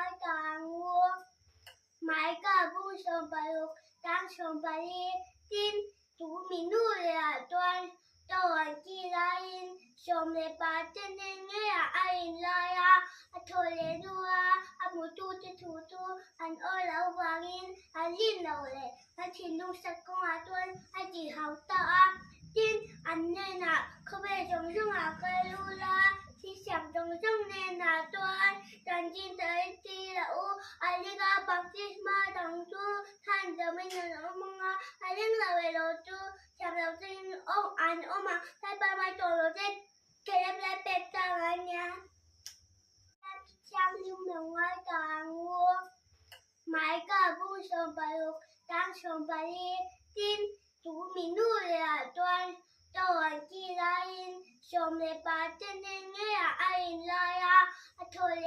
ngai ta ang u. Maika bung 16 tang 14, Tin, chu mi nu leh ah chuan Tawng chi laiin 10 pa te nen ngeiah a inlai a, a thaw leh hnu a, a hmutute thu chu an aw loh vangin an rin loh leh an thinlung sat kawngah chuan a ti hau ta a. Tin, an hnenah khawvel zawng zawngah kal lut a, thilsiam zawng zawng hnenah chuan chanchin tarin ti la u, a linga baptisma dang chu chhan zawmin an awm ang a, a ling lo erawh chu Thiam lo chuin awm an awm a, Lalpa mai tawh lo che Caleb lai pek ta ang a nia. Thianghlim lo ngai ta ang u. Maika bung 16 tang 14, Tin, chu mi nu leh ah chuan Tawng chi laiin 10 pa te nen ngeiah a inlai a, a thaw leh.